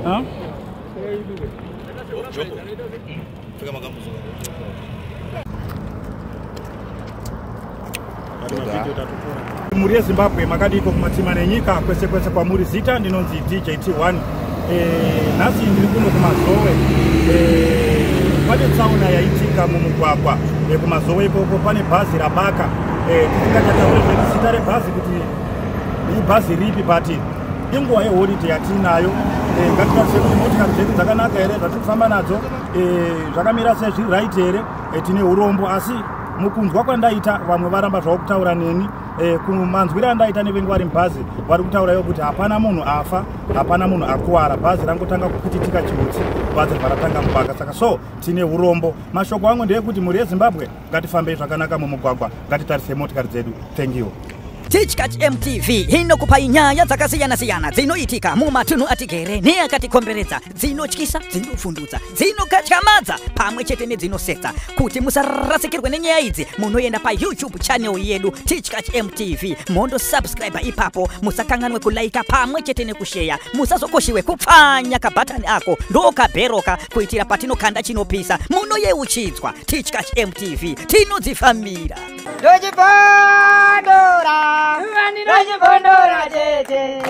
Ha? Mhuri yeZimbabwe, makadiko kumatima nenyika kwese kwese kwamuri? Zita ndinonzi DJ T1. Nhasi ndiri kuno kuMazowe. Pane tsaona yaitika mumugwagwa kuMazowe ikoko. Pane bhazi rabaka. Tisingachataure zvedu zita rebhazi kuti ibhazi ripi, but inguva yeholidhe yatiinayo. Ngatitarise kuti motikari dzedu dzakanaka here, zvatiri kufamba nadzo zvakamira sezviri right here. Tine urombo, asi mukunzwa kwandaita, vamwe varamba zvavo kutaura neni. Kumanzwiro andaita nevengu vari mubhazi, vari kutauraiwo kuti hapana munhu afa, hapana munhu akuwara. Bhazi rangotanga kupwititika chiutsi, bhazi ribva ratanga kubaka. Saka so tine urombo. Mashoko angu ndeyekuti mhuri yeZimbabwe, ngatifambei zvakanaka mumugwagwa, ngatitarise motikari dzedu. Thank you. Tichkach MTV inokupai nyaya dzakasiyana-siyana dzinoitika mumatunhu atigere neakatikomberedza, dzinotyisa, dzinofundutsa, dzinokatyamadza pamwe chete nedzinosetsa. Kuti musarasikirwe nenyaya idzi, munoenda paYouTube channel yedu, Tichkach MTV, mondosubscribe ipapo. Musakanganwe kulaika pamwe chete nekusheya. Musazokoshiwe kupfanya kabhatani ako ndokabheroka, kuitira patinokanda chinopisa munoyeuchidzwa. Tichkach MTV, tinodzifambira. Ndochibondora, ndochibondora chete.